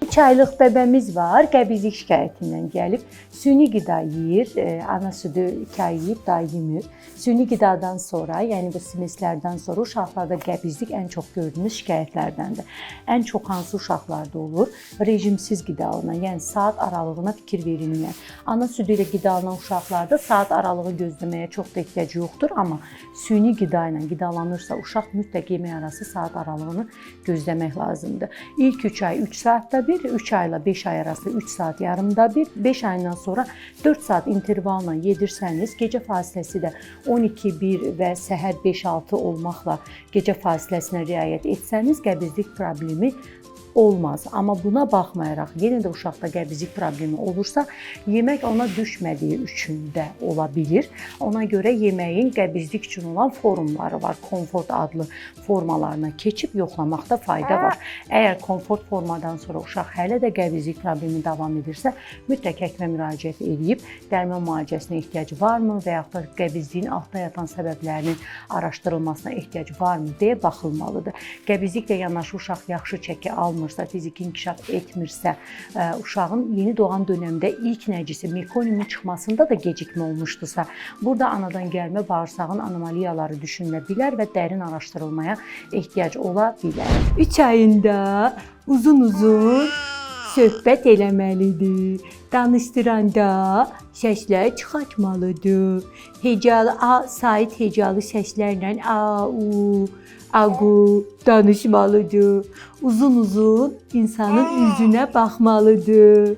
3 aylıq bəbəmiz var, qəbizlik şikayətindən gəlib. Süni qida yeyir, ana südü 2 ay yeyib, daha yemir. Süni qidadan sonra, yəni bu simeslərdən sonra uşaqlarda qəbizlik ən çox gördüyümüz şikayətlərdəndir. Ən çox hansı uşaqlarda olur? Rejimsiz qidalanan, yəni saat aralığına fikir verilməyən. Ana südü ilə qidalanan uşaqlarda saat aralığı gözləməyə çox da ehtiyac yoxdur, amma süni qida ilə qidalanırsa uşaq mütləq yemək arası saat aralığını gözləmək lazımdır. İlk 3 ay 3 saatda bir, 3 ayla 5 ay arası 3 saat yarımda bir, 5 ayından sonra 4 saat intervalla yedirsəniz, gecə fasiləsi də 12-1 və səhər 5-6 olmaqla gecə fasiləsinə riayət etsəniz, qəbizlik problemi olmaz. Amma buna baxmayaraq yenə də uşaqda qəbizlik problemi olursa, yemək ona düşmədiyi üçün də ola bilir. Ona görə yeməyin qəbizlik üçün olan forumları var. Komfort adlı formalarına keçib yoxlamaqda fayda var. Əgər komfort formadan sonra uşaq hələ də qəbizlik problemi davam edirsə, mütləq həkimə müraciət edib dərman müalicəsinə ehtiyacı varmı və yaxud da qəbizliyin altda yatan səbəblərinin araşdırılmasına ehtiyac varmı deyə baxılmalıdır. Qəbizliklə yanaşı uşaq yaxşı çəki almırsa, fiziki inkişaf etmirsə, uşağın yeni doğan dönəmdə ilk nəcisi mekoniumun çıxmasında da gecikmə olmuşdusa, burada anadan gəlmə bağırsağın anomaliyaları düşünülə bilər və dərin araşdırılmaya ehtiyac ola bilər. 3 ayında uzun-uzun söhbət eləməlidir. Danışdıranda səslər çıxartmalıdır. Hecalı A, sait hecalı səslərlə A, U, Agu danışmalıdır. Uzun-uzun insanın üzünə baxmalıdır.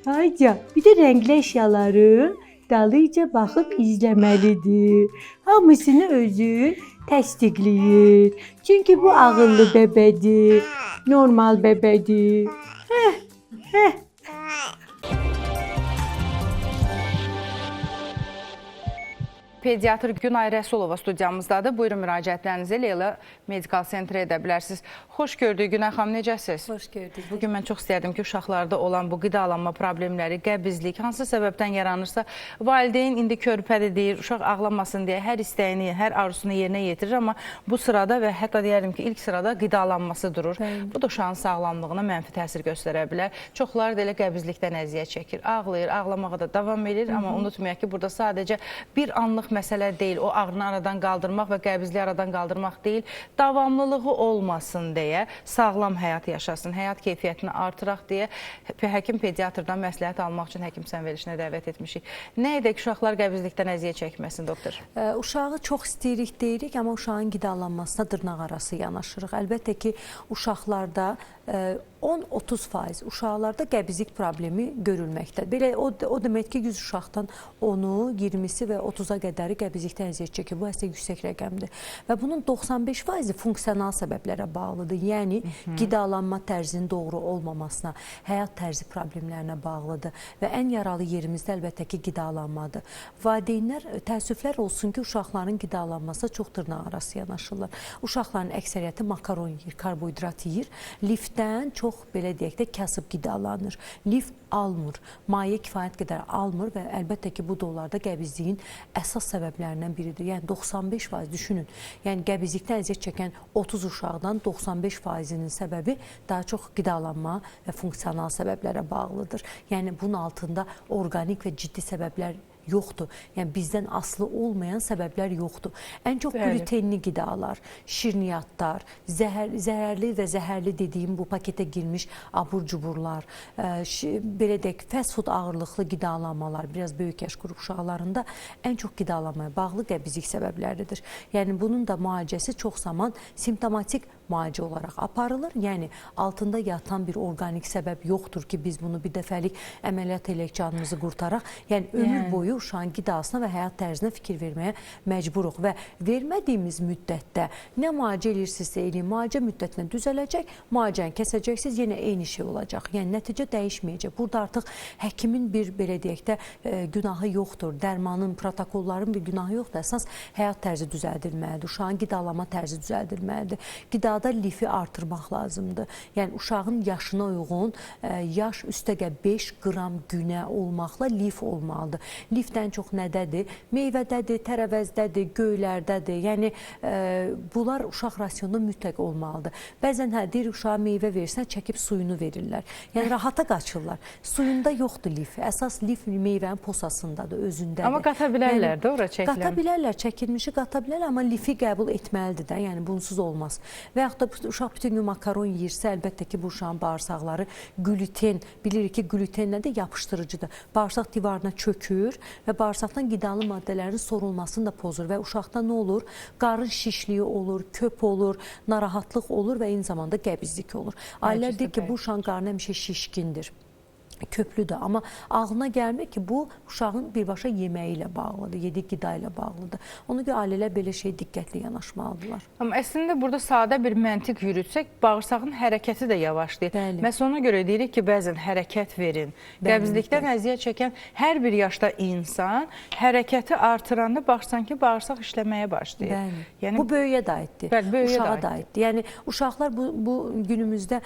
Hayca, bir də rəngli əşyaları dalıca baxıb izləməlidir. Hamısını özü təsdiqləyir. Çünki bu ağıllı bəbədir, normal bəbədir. Heh, heh. Pediatr Günay Rəsulova studiyamızdadır. Buyurun müraciətlərinizi Leyla Medical Centerə edə bilərsiniz. Xoş gördük Günay xanım, necəsiz? Xoş gördük. Bugün mən çox istərdim ki, uşaqlarda olan bu qidalanma problemləri, qəbizlik, hansı səbəbdən yaranırsa, valideyn indi körpədir deyir, uşaq ağlamasın deyə hər istəyini, hər arzusunu yerinə yetirir, amma bu sırada və hətta deyərdim ki, ilk sırada qidalanması durur. Bəli. Bu da uşağın sağlamlığına mənfi təsir göstərə bilər. Çoxları da elə qəbizlikdən əziyyət çəkir, ağlayır, ağlamağa da davam edir, amma unutmayaq ki, burada sadəcə bir anlıq məsələ deyil, o ağrını aradan qaldırmaq və qəbizliyi aradan qaldırmaq deyil, davamlılığı olmasın deyə sağlam həyat yaşasın, həyat keyfiyyətini artıraq deyə həkim pediatrdan məsləhət almaq üçün həkim sənverilişinə dəvət etmişik. Nə edək uşaqlar qəbizlikdən əziyyət çəkməsin, doktor? Uşağı çox istəyirik deyirik, amma uşağın qidalanmasına dırnaq arası yanaşırıq. Əlbəttə ki, uşaqlarda 10-30% uşaqlarda qəbizlik problemi görülməkdədir. Belə o demək ki, 100 uşaqdan 10-u, 20-si və 30-a qədəri qəbizlikdən əziyyət çəkir. Bu əslində yüksək rəqəmdir. Və bunun 95%-i funksional səbəblərə bağlıdır. Yəni qidalanma tərzinin doğru olmamasına, həyat tərzi problemlərinə bağlıdır. Və ən yaralı yerimizdə əlbəttə ki, qidalanmadır. Valideynlər təəssüflər olsun ki, uşaqların qidalanmasına çox dırnaq arası yanaşırlar. Uşaqların əksəriyyəti makaron yeyir, karbohidrat yeyir. Lifdən çox belə deyək də kasıb qidalanır. Lif almır, maye kifayət qədər almır və əlbəttə ki, bu da onlarda qəbizliyin əsas səbəblərindən biridir. Yəni 95% düşünün. Yəni qəbizlikdən əziyyət çəkən 30 uşaqdan 95%-inin səbəbi daha çox qidalanma və funksional səbəblərə bağlıdır. Yəni bunun altında orqanik və ciddi səbəblər yoxdur. Yəni bizdən asılı olmayan səbəblər yoxdur. Ən çox glutenli qidalar, şirniyyatlar, zəhərli və zəhərli dediyim bu paketə girmiş abur-cuburlar, belə deyək, fast food ağırlıqlı qidalanmalar, biraz böyük yaş qrup uşaqlarında ən çox qidalanmaya bağlı qəbizlik səbəbləridir. Yəni bunun da müalicəsi çox zaman simptomatik müalicə olaraq aparılır. Yəni altında yatan bir orqanik səbəb yoxdur ki, biz bunu bir dəfəlik əməliyyat eləyək, canımızı qurtaraq. Yəni ömür boyu uşağın qidasına və həyat tərzinə fikir verməyə məcburuq və vermədiyimiz müddətdə nə müalicə eləyirsinizsə eləyin, müalicə müddətinə düzələcək, müalicəni kəsəcəksiniz, yenə eyni şey olacaq. Yəni nəticə dəyişməyəcək. Burada artıq həkimin bir belə deyək də günahı yoxdur, dərmanın, protokolların bir günahı yoxdur. Əsas həyat tərzi düzəldilməlidir, uşağın qidalanma tərzi düzəldilməlidir. Qidada Qidada lifi artırmaq lazımdır. Yəni uşağın yaşına uyğun yaş üstəgəl 5 qram günə olmaqla lif olmalıdır. Lifdən çox nədədir? Meyvədədir, tərəvəzdədir, göylərdədir. Yəni bunlar uşaq rasionunda mütləq olmalıdır. Bəzən hə deyir uşağa meyvə versən çəkib suyunu verirlər. Yəni rahata qaçırlar. Suyunda yoxdur lif. Əsas lif meyvənin posasındadır, özündədir. Amma qata bilərlər də ora çəkilən. Qata bilərlər, çəkilmişi qata bilərlər, amma lifi qəbul etməlidir də. Yəni bunsuz olmaz. Və yaxud da uşaq bütün gün makaron yeyirsə, əlbəttə ki, bu uşağın bağırsaqları gluten, bilirik ki, gluten nədir? Yapışdırıcıdır. Bağırsaq divarına çökür və bağırsaqdan qidalı maddələrin sorulmasını da pozur və uşaqda nə olur? Qarın şişliyi olur, köp olur, narahatlıq olur və eyni zamanda qəbizlik olur. Ailələr deyir ki, bu uşağın qarnı həmişə şişkindir, köplüdür, amma ağlına gəlmir ki, bu uşağın birbaşa yeməyi ilə bağlıdır, yediyi qida ilə bağlıdır. Ona görə ailələr belə şeyə diqqətli yanaşmalıdırlar. Amma əslində burada sadə bir məntiq yürütsək, bağırsağın hərəkəti də yavaşlayır. Bəli. Məhz ona görə deyirik ki, bəzən hərəkət verin. Bəli, Qəbizlikdən əziyyət çəkən hər bir yaşda insan hərəkəti artıranda baxsan ki, bağırsaq işləməyə başlayır. Bəli. Yəni bu böyüyə də aiddir. Bəli, böyüyə də uşağa da aiddir. Yəni uşaqlar bu günümüzdə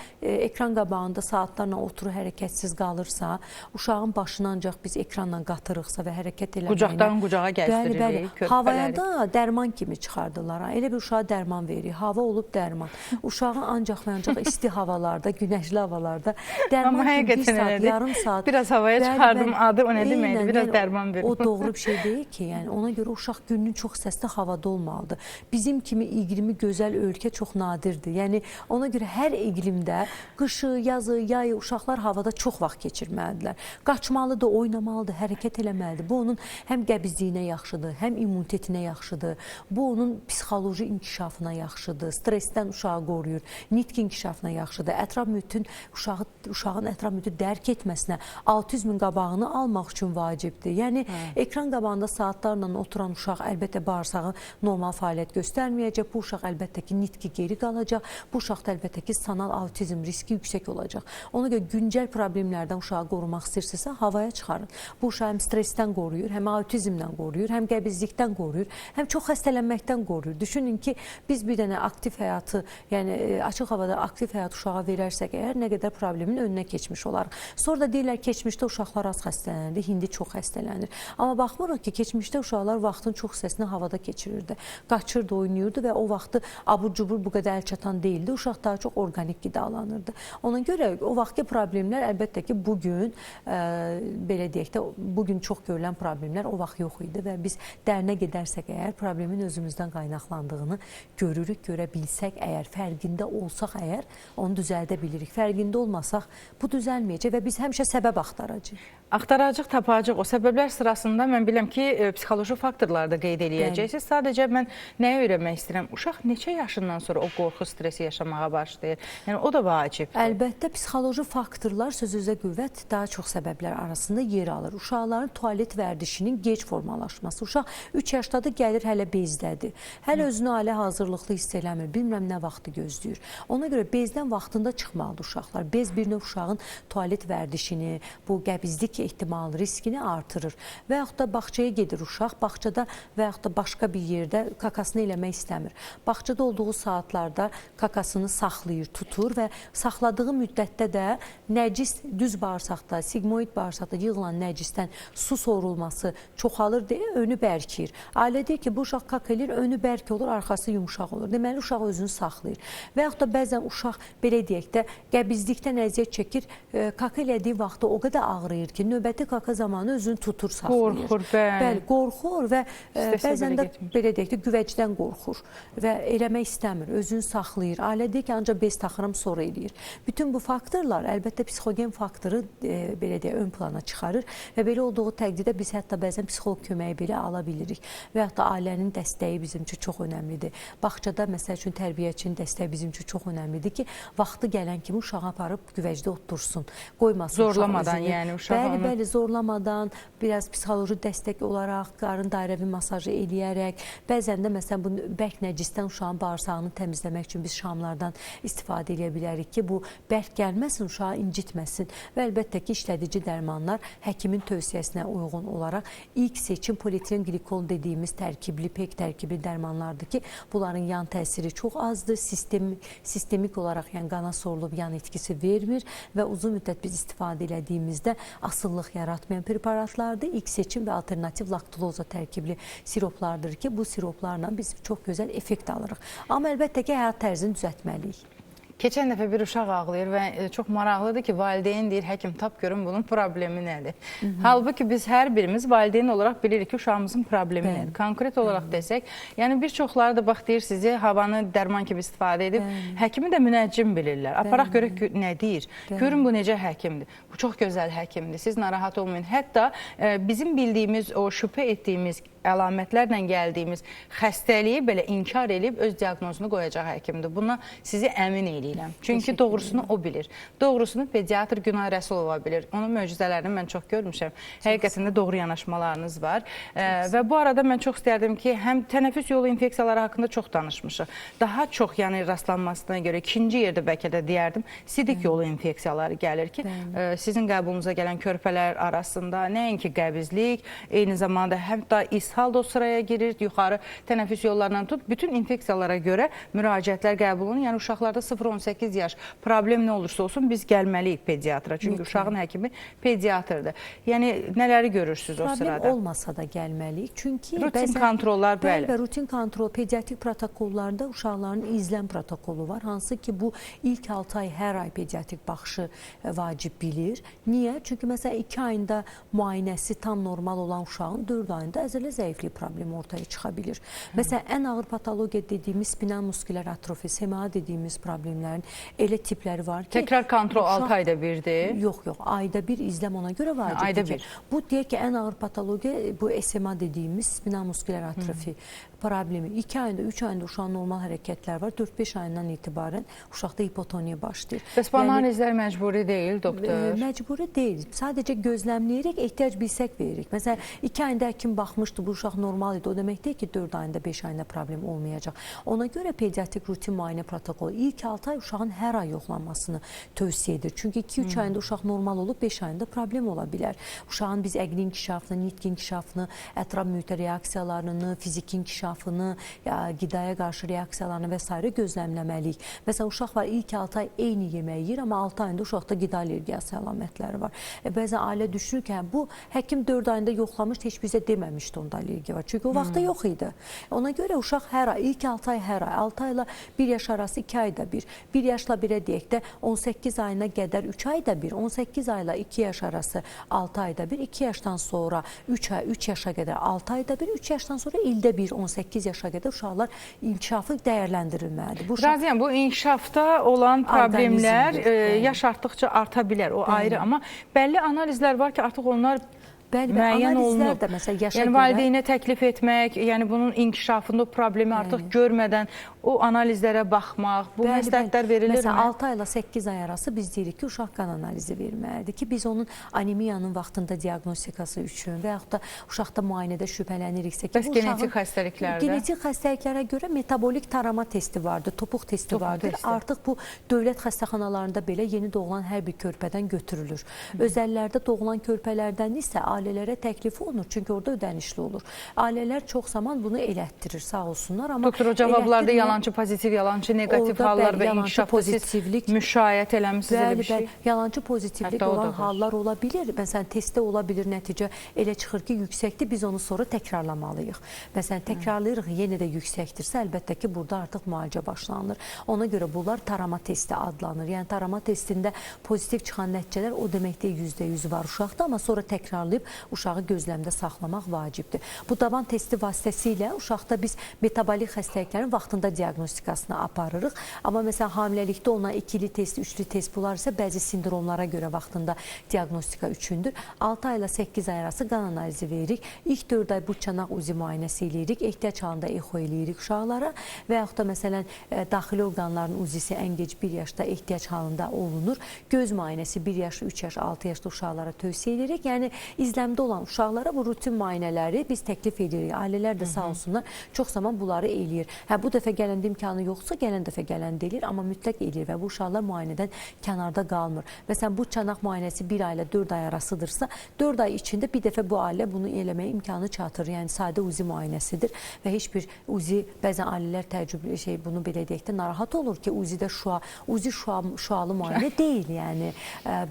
ekran qabağında saatlarla oturur, hərəkətsiz qalır. Uşağın başını ancaq biz ekranla qatırıqsa və hərəkət eləməyinə... Qucaqdan qucağa gəzdiririk, bəli, bəli. Havaya da dərman kimi çıxardırlar. Elə bir uşağa dərman veririk. Hava olub dərman. Uşağı ancaq və ancaq isti havalarda, günəşli havalarda dərman kimi bir saat, yarım saat... Biraz havaya çıxardım adı, o nə deməkdir? Biraz dərman verim. O doğru bir şey deyil ki. Yəni ona görə uşaq gününün çox hissəsində havada olmalıdır. Bizim kimi iqlimi gözəl ölkə çox nadirdir. Yəni ona görə hər iqlimdə qışı, yazı, yayı uşaqlar havada çox vaxt keçirməlidirlər. Qaçmalıdır, oynamalıdır, hərəkət eləməlidir. Bu onun həm qəbizliyinə yaxşıdır, həm immunitetinə yaxşıdır. Bu onun psixoloji inkişafına yaxşıdır, stressdən uşağı qoruyur, nitq inkişafına yaxşıdır. Ətraf mühitin uşağın ətraf mühiti dərk etməsinə, autizmin qabağını almaq üçün vacibdir. Yəni ekran qabağında saatlarla oturan uşaq əlbəttə bağırsağı normal fəaliyyət göstərməyəcək. Bu uşaq əlbəttə ki, nitqi geri qalacaq. Bu uşaqda əlbəttə ki, sanal autizm riski yüksək olacaq. Ona görə güncəl problemlərdən uşağı qorumaq istəyirsinizsə, havaya çıxarın. Bu uşağı həm stressdən qoruyur, həm autizmdən qoruyur, həm qəbizlikdən qoruyur, həm çox xəstələnməkdən qoruyur. Düşünün ki, biz bir dənə aktiv həyatı, yəni açıq havada aktiv həyat uşağa verərsək əgər, nə qədər problemin önünə keçmiş olarıq. Sonra da deyirlər, keçmişdə uşaqlar az xəstələnirdi, indi çox xəstələnir. Amma baxmırıq ki, keçmişdə uşaqlar vaxtın çox hissəsini havada keçirirdi. Qaçırdı, oynayırdı və o vaxtı abur-cubur bu qədər əlçatan deyildi. Uşaq daha çox orqanik qidalanırdı. Ona görə o vaxtki problemlər əlbəttə ki, bugün, belə deyək də, bugün çox görülən problemlər o vaxt yox idi və biz dərinə gedərsək əgər problemin özümüzdən qaynaqlandığını görürük, görə bilsək əgər, fərqində olsaq əgər, onu düzəldə bilirik. Fərqində olmasaq bu düzəlməyəcək və biz həmişə səbəb axtaracağıq. Axtaracaq, tapacaq. O səbəblər sırasında mən biləm ki, psixoloji faktorları da qeyd eləyəcəksiniz. Sadəcə mən nəyi öyrənmək istəyirəm? Uşaq neçə yaşından sonra o qorxu, stresi yaşamağa başlayır? Yəni o da vacibdir. Əlbəttə, psixoloji faktorlar sözünüzə qüvvət daha çox səbəblər arasında yer alır. Uşaqların tualet vərdişinin gec formalaşması. Uşaq 3 yaşdadır, gəlir hələ bezdədir. Hələ özünü ailə hazırlıqlı hiss eləmir. Bilmirəm nə vaxtı gözləyir. Ona görə bezdən vaxtında çıxmalıdır uşaqlar. Bez bir növ uşağın tualet vərdişini, bu qəbizlik ehtimalı, riskini artırır. Və yaxud da bağçaya gedir uşaq, bağçada və yaxud da başqa bir yerdə kakasını eləmək istəmir. Bağçada olduğu saatlarda kakasını saxlayır, tutur və saxladığı müddətdə də nəcis düz bağırsaqda, sigmoid bağırsaqda yığılan nəcisdən su sorulması çoxalır deyə önü bərkiyir. Ailə deyir ki, bu uşaq kaka eləyir, önü bərk olur, arxası yumşaq olur. Deməli, uşaq özünü saxlayır. Və yaxud da bəzən uşaq, belə deyək də, qəbizlikdən əziyyət çəkir, kaka elədiyi vaxtda o qədər ağrıyır ki, növbəti kaka zamanı özünü tutur, saxlayır. Qorxur, bəli. Bəli, qorxur və bəzən də belə deyək də, güvəcdən qorxur və eləmək istəmir, özünü saxlayır. Ailə deyir ki, ancaq bez taxıram, sonra eləyir. Bütün bu faktorlar əlbəttə psixogen faktoru belə deyək, ön plana çıxarır və belə olduğu təqdirdə biz hətta bəzən psixoloq köməyi belə ala bilirik və hətta ailənin dəstəyi bizim üçün çox önəmlidir. Bağçada məsəl üçün tərbiyəçinin dəstəyi bizim üçün çox önəmlidir ki, vaxtı gələn kimi uşağı aparıb güvəcdə otursun, qoymasın. Zorlamadan yəni uşağı. Bəli, bəli, zorlamadan, biraz psixoloji dəstək olaraq, qarın dairəvi masajı eləyərək, bəzən də məsələn bu bərk nəcisdən uşağın bağırsağını təmizləmək üçün biz şamlardan istifadə eləyə bilərik ki, bu bərk gəlməsin, uşağı incitməsin. Və Və əlbəttə ki, işlədici dərmanlar həkimin tövsiyəsinə uyğun olaraq ilk seçim polietilen qlikol dediyimiz tərkibli, pek tərkibli dərmanlardır ki, bunların yan təsiri çox azdır, sistemik olaraq, yəni qana sorulub yan etkisi vermir və uzun müddət biz istifadə elədiyimizdə asıllıq yaratmayan preparatlardır. İlk seçim və alternativ laktuloza tərkibli siroplardır ki, bu siroplarla biz çox gözəl effekt alırıq. Amma əlbəttə ki, həyat tərzini düzəltməliyik. Keçən dəfə bir uşaq ağlayır və çox maraqlıdır ki, valideyn deyir, həkim tap görün bunun problemi nədir? Halbuki biz hər birimiz valideyn olaraq bilirik ki, uşağımızın problemi nədir? Konkret olaraq desək, yəni bir çoxları da bax deyir sizi havanı dərman kimi istifadə edib, həkimi də münəccim bilirlər. Aparaq görək nə deyir? Görün bu necə həkimdir? Bu çox gözəl həkimdir. Siz narahat olmayın. Hətta bizim bildiyimiz, o şübhə etdiyimiz əlamətlərlə gəldiyimiz xəstəliyi belə inkar edib öz diaqnozunu qoyacaq həkimdir. Buna sizi əmin eləyirəm. Çünki doğrusunu o bilir. Doğrusunu pediatr Günay Rəsulova bilir. Onun möcüzələrini mən çox görmüşəm. Həqiqətən də doğru yanaşmalarınız var. Və bu arada mən çox istərdim ki, həm tənəffüs yolu infeksiyaları haqqında çox danışmışıq. Daha çox, yəni rastlanmasına görə ikinci yerdə bəlkə də deyərdim, sidik yolu infeksiyaları gəlir ki, sizin qəbulunuza gələn körpələr arasında nəinki qəbizlik, eyni zamanda hətta ishal da o sıraya girir, yuxarı tənəffüs yollarından tut, bütün infeksiyalara görə müraciətlər qəbul olunur. Yəni uşaqlarda 0-18 yaş problem nə olursa olsun biz gəlməliyik pediatra. Çünki uşağın həkimi pediatrdır. Yəni nələri görürsünüz o sırada? Problem olmasa da gəlməliyik. Çünki rutin kontrollar, bəli. Bəli, rutin kontrol, pediatrik protokollarda uşaqların izləm protokolu var. Hansı ki bu ilk 6 ay hər ay pediatrik baxışı vacib bilir. Niyə? Çünki məsələn 2 ayında müayinəsi tam normal olan uşağın 4 ayında əzələ zəiflik problemi ortaya çıxa bilir. Məsələn, ən ağır patologiya dediyimiz spinal muskulər atrofi, SMA dediyimiz problemlərin elə tipləri var ki... Təkrar kontrol 6 ayda birdir? Yox, yox, ayda bir izləm ona görə vacibdir. Ayda bir. Bu, deyək ki, ən ağır patologiya bu SMA dediyimiz spinal muskulər atrofi problemi. 2 ayında, 3 ayında uşağın normal hərəkətlər var. 4-5 ayından etibarən uşaqda hipotoniya başlayır. Bəs bu analizlər məcburi deyil, doktor? Məcburi deyil. Sadəcə gözləmləyərək, ehtiyac bilsək veririk. Məsələn, 2 ayında həkim baxmışdı, bu uşaq normal idi. O demək deyil ki, 4 ayında, 5 ayında problem olmayacaq. Ona görə pediatrik rutin müayinə protokolu ilk 6 ay uşağın hər ay yoxlanmasını tövsiyə edir. Çünki 2-3 ayında uşaq normal olub, 5 ayında problem ola bilər. Uşağın biz əqli inkişafını, nitq inkişafını, ətraf mühitə reaksiyalarını, fiziki inkişafını, qidaya qarşı reaksiyalarını və s. gözləmləməliyik. Məsələn, uşaq var ilk 6 ay eyni yeməyi yeyir, amma 6 ayında uşaqda qida allergiyası əlamətləri var. Bəzən ailə düşünür ki, bu həkim 4 ayında yoxlamışdı, heç bizə deməmişdi onda allergiya var. Çünki o vaxtda yox idi. Ona görə uşaq hər ay, ilk 6 ay hər ay, 6 ayla 1 yaş arası 2 ayda bir, 1 yaşla 1-ə deyək də 18 ayına qədər 3 ayda bir, 18 ayla 2 yaş arası 6 ayda bir, 2 yaşdan sonra 3 ay, 3 yaşa qədər 6 ayda bir, 3 yaşdan sonra ildə bir, 18 yaşa qədər uşaqlar inkişafı dəyərləndirilməlidir. Bu Razıyam, bu inkişafda olan problemlər yaş artdıqca arta bilər, o ayrı, amma bəlli analizlər var ki, artıq onlar müəyyən olunub. Də, məsələn, yaşa yəni görə... valideynə təklif etmək, yəni bunun inkişafında o problemi artıq görmədən o analizlərə baxmaq, bu məsləhətlər verilir mi? Məsələn, 6 ayla 8 ay arası biz deyirik ki, uşaq qan analizi verməlidir ki, biz onun anemiyanın vaxtında diaqnostikası üçün və yaxud da uşaqda müayinədə şübhələniriksə ki, bəs genetik xəstəliklərdə? Genetik xəstəliklərə görə metabolik tarama testi vardır, topuq testi vardır. Artıq bu dövlət xəstəxanalarında belə yeni doğulan hər bir körpədən götürülür. Özəllərdə doğulan körpələrdən isə ailələrə təklif olunur, çünki orada ödənişli olur. Ailələr çox zaman bunu elətdirir, sağ olsunlar. Amma doktor, o cavablarda yalancı pozitiv, yalancı neqativ hallar və inkişafda siz müşayiət eləmisiniz elə bir şey? Yalancı pozitivlik olan hallar ola bilir. Məsələn, testdə ola bilir, nəticə elə çıxır ki, yüksəkdir, biz onu sonra təkrarlamalıyıq. Məsələn, təkrarlayırıq, yenə də yüksəkdirsə, əlbəttə ki, burada artıq müalicə başlanılır. Ona görə bunlar tarama testi adlanır. Yəni, tarama testində pozitiv çıxan nəticələr o demək deyil %100 var uşaqda, amma sonra təkrarlayıb uşağı gözləmdə saxlamaq vacibdir. Bu daban testi vasitəsilə uşaqda biz metabolik xəstəliklərin vaxtında diaqnostikasını aparırıq. Amma məsələn, hamiləlikdə olan ikili test, üçlü test, bunlar isə bəzi sindromlara görə vaxtında diaqnostika üçündür. 6 ayla 8 ay arası qan analizi veririk. İlk 4 ay bu çanaq uzi müayinəsi eləyirik. Ehtiyac halında exo eləyirik uşaqlara və yaxud da məsələn, daxili orqanların uzisi ən gec 1 yaşda ehtiyac halında olunur. Göz müayinəsi 1 yaş, 3 yaş, 6 yaşda uşaqlara tövsiyə edirik. Yəni Gizləmdə olan uşaqlara bu rutin müayinələri biz təklif edirik. Ailələr də sağ olsunlar, çox zaman bunları eləyir. Hə, bu dəfə gələndə imkanı yoxsa, gələn dəfə gələndə eləyir, amma mütləq eləyir və bu uşaqlar müayinədən kənarda qalmır. Məsələn, bu çanaq müayinəsi 1 ay ilə 4 ay arasıdırsa, 4 ay içində bir dəfə bu ailə bunu eləməyə imkanı çatır. Yəni sadə UZI müayinəsidir və heç bir UZI, bəzən ailələr təəccüblü şey, bunu belə deyək də narahat olur ki, UZI-də şua, UZI şüalı müayinə deyil. Yəni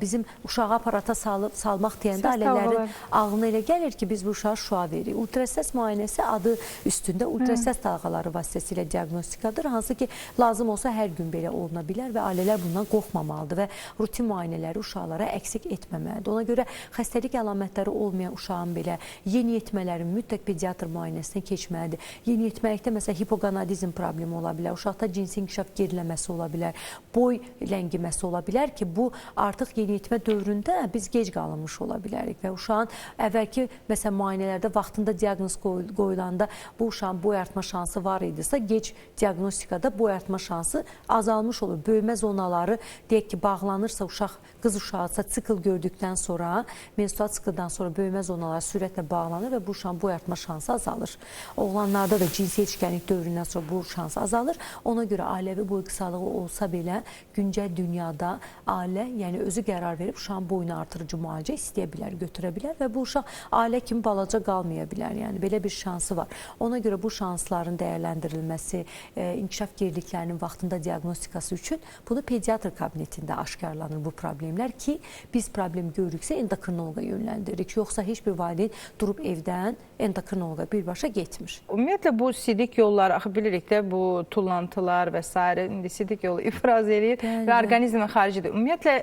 bizim uşağı aparata salmaq deyəndə ailələrin ağlına elə gəlir ki, biz bu uşağa şua veririk. Ultrasəs müayinəsi adı üstündə ultrasəs dalğaları vasitəsilə diaqnostikadır, hansı ki lazım olsa hər gün belə oluna bilər və ailələr bundan qorxmamalıdır və rutin müayinələri uşaqlara əksik etməməlidir. Ona görə xəstəlik əlamətləri olmayan uşağın belə yeniyetmələrin mütləq pediatr müayinəsinə keçməlidir. Yeniyetməlikdə məsələn hipoqonadizm problemi ola bilər, uşaqda cinsi inkişaf geriləməsi ola bilər, boy ləngiməsi ola bilər ki, bu artıq yeniyetmə dövründə biz gec qalınmış ola bilərik və uşağın əvvəlki məsələn müayinələrdə vaxtında diaqnoz qoyulanda bu uşağın boy artma şansı var idisə, gec diaqnostikada boy artma şansı azalmış olur. Böyümə zonaları deyək ki, bağlanırsa uşaq, qız uşağısa sikl gördükdən sonra, menstrual sikldan sonra böyümə zonaları sürətlə bağlanır və bu uşağın boy artma şansı azalır. Oğlanlarda da cinsi yetişkənlik dövründən sonra bu şans azalır. Ona görə ailəvi boy qısalığı olsa belə güncəl dünyada ailə, yəni özü qərar verib uşağın boyunu artırıcı müalicə istəyə bilər, götürə bilər və bu uşaq ailə kimi balaca qalmaya bilər. Yəni belə bir şansı var. Ona görə bu şansların dəyərləndirilməsi, inkişaf geriliklərinin vaxtında diaqnostikası üçün bunu pediatr kabinetində aşkarlanır bu problemlər ki, biz problem görürüksə endokrinoloqa yönləndiririk. Yoxsa heç bir valideyn durub evdən endokrinoloqa birbaşa getmir. Ümumiyyətlə bu sidik yolları, axı bilirik də bu tullantılar və sairə indi sidik yolu ifraz eləyir və orqanizmə xaricidir. Ümumiyyətlə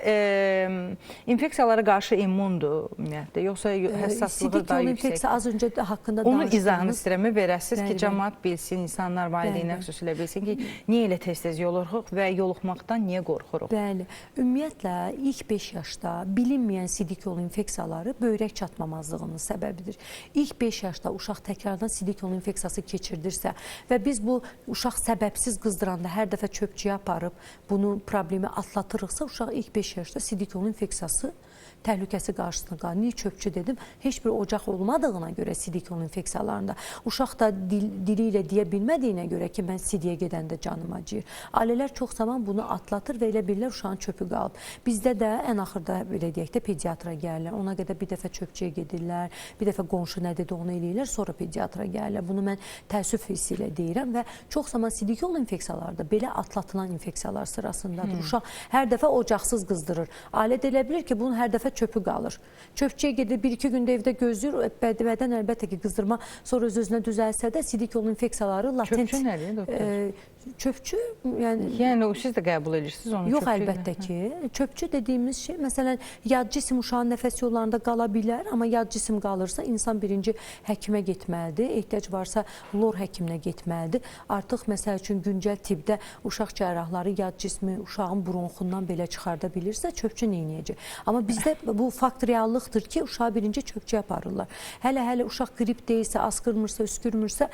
infeksiyalara qarşı immundur ümumiyyətlə, yoxsa həssaslığı daha yüksək? İnfeksiya az öncə haqqında danışdığımız. Onun izahını istəyirəm, verəsiniz ki, cəmaət bilsin, insanlar, valideynlər xüsusilə bilsin ki, niyə elə tez-tez yoluxuruq və yoluxmaqdan niyə qorxuruq? Bəli, ümumiyyətlə ilk 5 yaşda bilinməyən sidik yolu infeksiyaları böyrək çatmamazlığının səbəbidir. İlk 5 yaşda uşaq təkrardan sidik yolu infeksiyası keçirdirsə və biz bu uşaq səbəbsiz qızdıranda hər dəfə çöpçüyə aparıb bunu problemi atlatırıqsa, uşaq ilk 5 yaşda sidik yolu infeksiyası təhlükəsi qarşısında qalır. Niyə çöpçü dedim? Heç bir ocaq olmadığına görə sidik yolu infeksiyalarında. Uşaq da dili ilə deyə bilmədiyinə görə ki, mən sidiyə gedəndə canım acıyır. Ailələr çox zaman bunu atlatır və elə bilirlər uşağın çöpü qalıb. Bizdə də ən axırda belə deyək də pediatra gəlirlər. Ona qədər bir dəfə çöpçüyə gedirlər, bir dəfə qonşu nə dedi onu eləyirlər, sonra pediatra gəlirlər. Bunu mən təəssüf hissi ilə deyirəm və çox zaman sidik yolu infeksiyaları da belə atlatılan infeksiyalar sırasındadır. Uşaq hər dəfə ocaqsız qızdırır. Ailə də elə bilir ki, bunun hər dəfə çöpü qalır. Çöpçüyə gedir, 1-2 gündə evdə gözləyir, bədən əlbəttə ki, qızdırma sonra öz-özünə düzəlsə də sidik yolu infeksiyaları latent. Çöpçü nədir, doktor? Çöpçü, yəni... Yəni, siz də qəbul edirsiniz onu? Yox, əlbəttə ki. Çöpçü dediyimiz şey, məsələn, yad cisim uşağın nəfəs yollarında qala bilər, amma yad cisim qalırsa, insan birinci həkimə getməlidir. Ehtiyac varsa, lor həkiminə getməlidir. Artıq, məsəl üçün, güncəl tibbdə uşaq cərrahları yad cismi uşağın bronxundan belə çıxarda bilirsə, çöpçü neynəyəcək? Amma bizdə bu fakt reallıqdır ki, uşağı birinci çöpçüyə aparırlar. Hələ-hələ uşaq qrip deyilsə, asqırmırsa, üskürmürsə,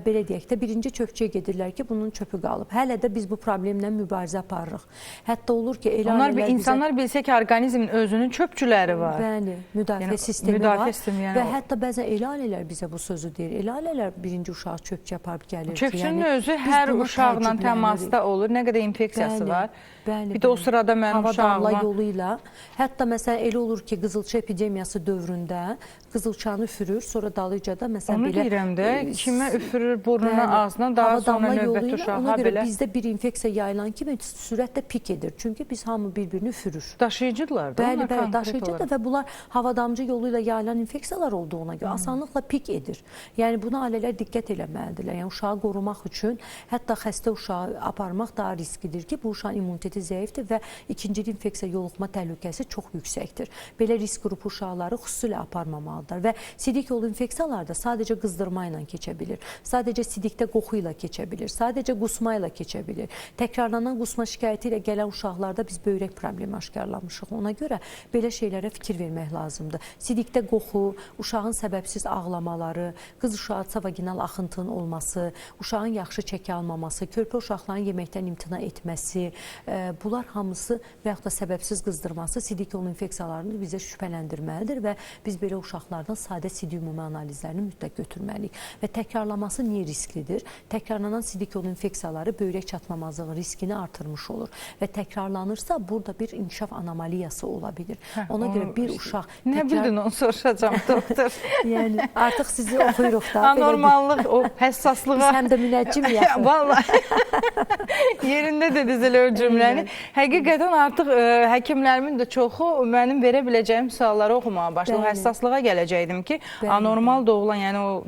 belə deyək də, birinci çöpçüyə gedirlər ki, bunun çöpü qalıb. Hələ də biz bu problemlə mübarizə aparırıq. Hətta olur ki, elə onlar insanlar bilsə ki, orqanizmin özünün çöpçüləri var. Bəli, müdafiə sistemi var. Və hətta bəzən elə ailələr bizə bu sözü deyir. Elə ailələr birinci uşağı çöpçüyə aparıb gəlir. Çöpçünün özü hər uşaqla təmasda olur. Nə qədər infeksiyası var. Bir də o sırada mənim uşağıma... Hava damla yolu ilə. Hətta məsələn elə olur ki, qızılça epidemiyası dövründə qızılçanı üfürür, sonra dalıca da məsələn belə... Onu deyirəm də, kimə üfürür burnuna, ağzına, daha sonra növbəti uşağa Ona görə bizdə bir infeksiya yayılan kimi sürətlə pik edir. Çünki biz hamı bir-birini üfürür. Daşıyıcıdırlar da. Bəli, bəli, daşıyıcıdır və bunlar havadamcı yolu ilə yayılan infeksiyalar olduğuna görə asanlıqla pik edir. Yəni buna ailələr diqqət eləməlidirlər. Yəni uşağı qorumaq üçün hətta xəstə uşağı aparmaq daha risklidir ki, bu uşağın immuniteti zəifdir və ikinci infeksiya yoluxma təhlükəsi çox yüksəkdir. Belə risk qrupu uşaqları xüsusilə aparmamalıdır və sidik yolu infeksiyaları da sadəcə qızdırma ilə keçə bilir. Sadəcə sidikdə qoxu ilə keçə bilir. Sadəcə qusma ilə keçə bilir. Təkrarlanan qusma şikayəti ilə gələn uşaqlarda biz böyrək problemi aşkarlamışıq. Ona görə belə şeylərə fikir vermək lazımdır. Sidikdə qoxu, uşağın səbəbsiz ağlamaları, qız uşağıdsa vaginal axıntının olması, uşağın yaxşı çəki almaması, körpə uşaqların yeməkdən imtina etməsi, bunlar hamısı və yaxud da səbəbsiz qızdırması sidik yolu infeksiyalarını bizə şübhələndirməlidir və biz belə uşaqlardan sadə sidik ümumi analizlərini mütləq götürməliyik. Və təkrarlaması niyə risklidir? Təkrarlanan sidik yolu infeksiyaları böyrək çatmamazlığı riskini artırmış olur və təkrarlanırsa burada bir inkişaf anomaliyası ola bilir. Ona görə bir uşaq... Nə bildin onu soruşacağım doktor. Yəni artıq sizi oxuyuruq da. Anormallıq, o həssaslığa... Biz həm də münəccim yaxın. Vallahi yerində dediniz elə o cümləni. Həqiqətən artıq həkimlərimin də çoxu mənim verə biləcəyim sualları oxumağa başladı. O həssaslığa gələcəkdim ki, anormal doğulan, yəni o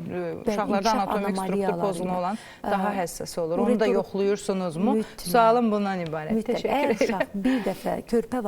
uşaqlarda anatomik struktur pozulma olan daha həssas olur. Onu da yoxluyursunuzmu? Sualım bundan ibarət. Təşəkkür edirəm. Uşaq bir dəfə körpə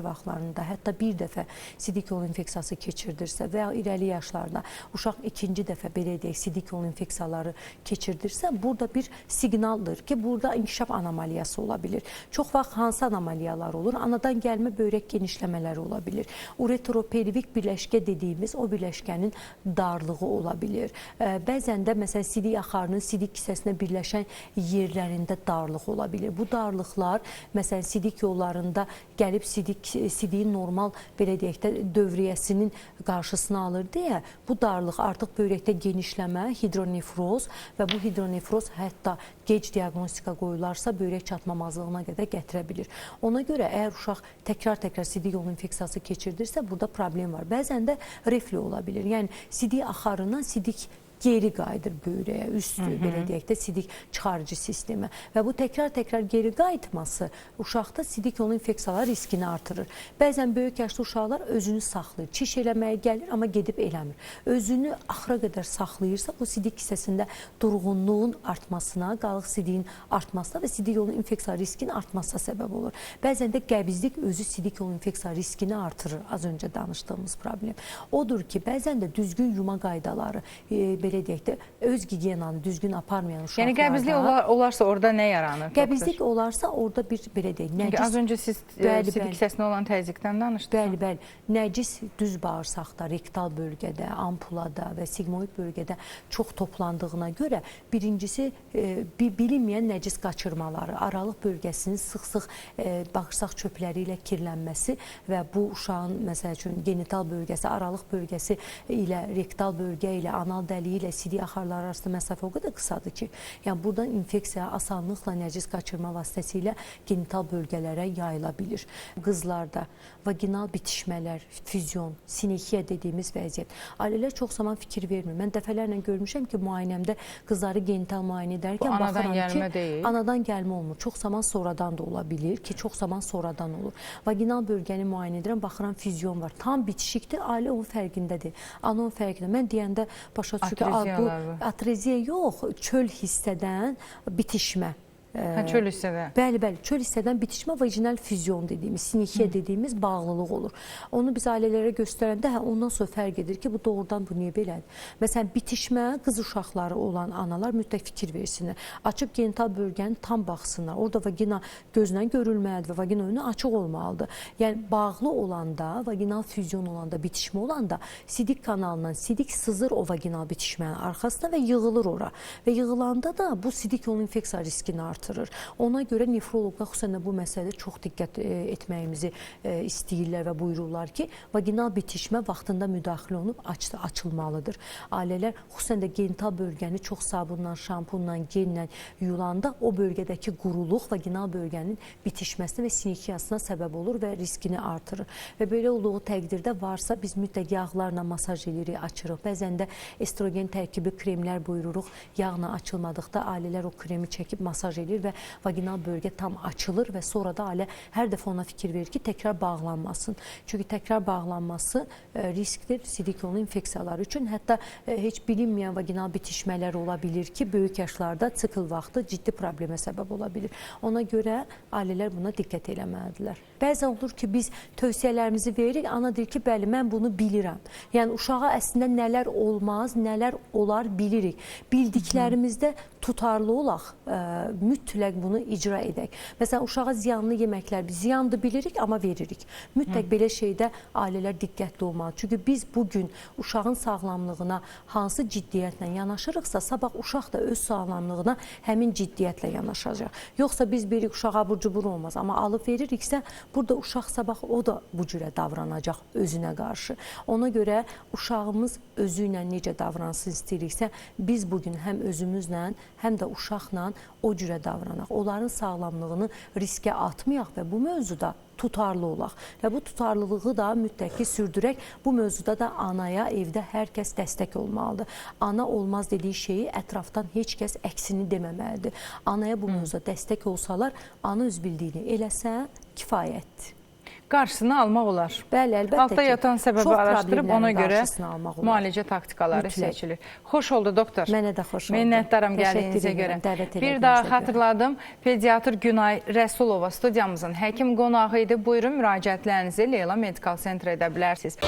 vaxtlarında, hətta bir dəfə sidik yolu infeksiyası keçirdirsə və ya irəli yaşlarda uşaq ikinci dəfə belə deyək sidik yolu infeksiyaları keçirdirsə, burada bir siqnaldır ki, burada inkişaf anomaliyası ola bilir. Çox vaxt hansı anomaliyalar olur? Anadan gəlmə böyrək genişləmələri ola bilir. Ureteropelvik birləşkə dediyimiz o birləşkənin darlığı ola bilir. Bəzən də məsələn sidik axarının sidik kisəsinə birləşən yerlərində darlıq ola bilir. Bu darlıqlar məsələn sidik yollarında gəlib sidiyin normal belə deyək də dövriyyəsinin qarşısını alır deyə bu darlıq artıq böyrəkdə genişləmə, hidronefroz və bu hidronefroz hətta gec diaqnostika qoyularsa böyrək çatmamazlığına qədər gətirə bilir. Ona görə əgər uşaq təkrar-təkrar sidik yolu infeksiyası keçirdirsə burada problem var. Bəzən də reflü ola bilir. Yəni sidik axarından sidik geri qayıdır böyrəyə, üst belə deyək də sidik çıxarıcı sistemə və bu təkrar-təkrar geri qayıtması uşaqda sidik yolu infeksiyaları riskini artırır. Bəzən böyük yaşlı uşaqlar özünü saxlayır, çiş eləməyə gəlir, amma gedib eləmir. Özünü axıra qədər saxlayırsa, bu sidik kisəsində durğunluğun artmasına, qalıq sidiyin artmasına və sidik yolu infeksiya riskinin artmasına səbəb olur. Bəzən də qəbizlik özü sidik yolu infeksiya riskini artırır, az öncə danışdığımız problem. Odur ki, bəzən də düzgün yuma qaydaları, belə deyək də, öz gigiyenanı düzgün aparmayan uşaqlarda... Yəni qəbizlik olarsa orada nə yaranır? Qəbizlik olarsa orada bir, belə deyək, nəcis... Az öncə siz sidik kisəsinə olan təzyiqdən danışdınız. Bəli, bəli. Nəcis düz bağırsaqda, rektal bölgədə, ampulada və sigmoid bölgədə çox toplandığına görə birincisi bilinməyən nəcis qaçırmaları, aralıq bölgəsinin sıx-sıx bağırsaq çöpləri ilə kirlənməsi və bu uşağın, məsəl üçün, genital bölgəsi, aralıq bölgəsi ilə, rektal bölgə ilə, anal dəliyi ilə sidik axarları arasında məsafə o qədər qısadır ki, yəni buradan infeksiya asanlıqla nəcis qaçırma vasitəsilə genital bölgələrə yayıla bilir. Qızlarda vaginal bitişmələr, füzyon, sinexiya dediyimiz vəziyyət. Ailələr çox zaman fikir vermir. Mən dəfələrlə görmüşəm ki, müayinəmdə qızları genital müayinə edərkən baxıram ki, anadan gəlmə olmur. Çox zaman sonradan da ola bilir ki, çox zaman sonradan olur. Vaginal bölgəni müayinə edirəm, baxıram füzyon var. Tam bitişikdir, ailə onun fərqindədir. Ana onun fərqində. Mən deyəndə başa düşür ki, bu atreziya yox, çöl hissədən bitişmə. Çöl hissədən. Bəli, bəli. Çöl hissədən bitişmə, vajinal füzyon dediyimiz, sinexiya dediyimiz bağlılıq olur. Onu biz ailələrə göstərəndə, ondan sonra fərq edir ki, bu doğrudan bu niyə belədir? Məsələn, bitişmə qız uşaqları olan analar mütləq fikir versinlər. Açıb genital bölgəni tam baxsınlar. Orada vagina gözlə görülməlidir və vagina önü açıq olmalıdır. Yəni, bağlı olanda, vaginal füzyon olanda, bitişmə olanda sidik kanalından sidik sızır o vaginal bitişmənin arxasına və yığılır ora. Və yığılanda da bu sidik yolu infeksiya riskini artırır. Ona görə nefroloqlar xüsusən də bu məsələdə çox diqqət etməyimizi istəyirlər və buyururlar ki, vaginal bitişmə vaxtında müdaxilə olunub açılmalıdır. Ailələr xüsusən də genital bölgəni çox sabunla, şampunla, genlə yuyulanda o bölgədəki quruluq vaginal bölgənin bitişməsinə və sinexiyasına səbəb olur və riskini artırır. Və belə olduğu təqdirdə varsa biz mütləq yağlarla masaj edirik, açırıq. Bəzən də estrogen tərkibi kremlər buyururuq. Yağla açılmadıqda ailələr o kremi çəkib masaj edir. bilir və vaginal bölgə tam açılır və sonra da ailə hər dəfə ona fikir verir ki, təkrar bağlanmasın. Çünki təkrar bağlanması riskdir sidik yolu infeksiyaları üçün. Hətta heç bilinməyən vaginal bitişmələr ola bilir ki, böyük yaşlarda sikl vaxtı ciddi problemə səbəb ola bilir. Ona görə ailələr buna diqqət eləməlidirlər. Bəzən olur ki, biz tövsiyələrimizi veririk, ana deyir ki, bəli, mən bunu bilirəm. Yəni uşağa əslində nələr olmaz, nələr olar bilirik. Bildiklərimizdə tutarlı olaq, mütləq bunu icra edək. Məsələn, uşağa ziyanlı yeməklər, biz ziyandır bilirik, amma veririk. Mütləq belə şeydə ailələr diqqətli olmalı. Çünki biz bugün uşağın sağlamlığına hansı ciddiyyətlə yanaşırıqsa, sabah uşaq da öz sağlamlığına həmin ciddiyyətlə yanaşacaq. Yoxsa biz bilirik uşağa abur-cubur olmaz, amma alıb veririksə, burada uşaq sabah o da bu cürə davranacaq özünə qarşı. Ona görə uşağımız özü ilə necə davransın istəyiriksə, biz bugün həm özümüzlə, həm də uşaqla o cürə davranaq. Onların sağlamlığını riskə atmayaq və bu mövzuda tutarlı olaq. Və bu tutarlılığı da mütləq ki sürdürək. Bu mövzuda da anaya evdə hər kəs dəstək olmalıdır. Ana olmaz dediyi şeyi ətrafdan heç kəs əksini deməməlidir. Anaya bu mövzuda dəstək olsalar, ana öz bildiyini eləsə kifayətdir. Qarşısını almaq olar. Bəli, əlbəttə Altta ki. yatan səbəbi Çox araşdırıb ona problemlərin görə qarşısını almaq olar. müalicə taktikaları Mütləq. seçilir. Xoş oldu doktor. Mənə də xoş oldu. Minnətdaram Təşəkkür gəldiyinizə görə. edirəm, dəvət Bir daha elədiyinizə görə. xatırladım. Pediatr Günay Rəsulova studiyamızın həkim qonağı idi. Buyurun müraciətlərinizi Leyla Medical Center edə bilərsiniz.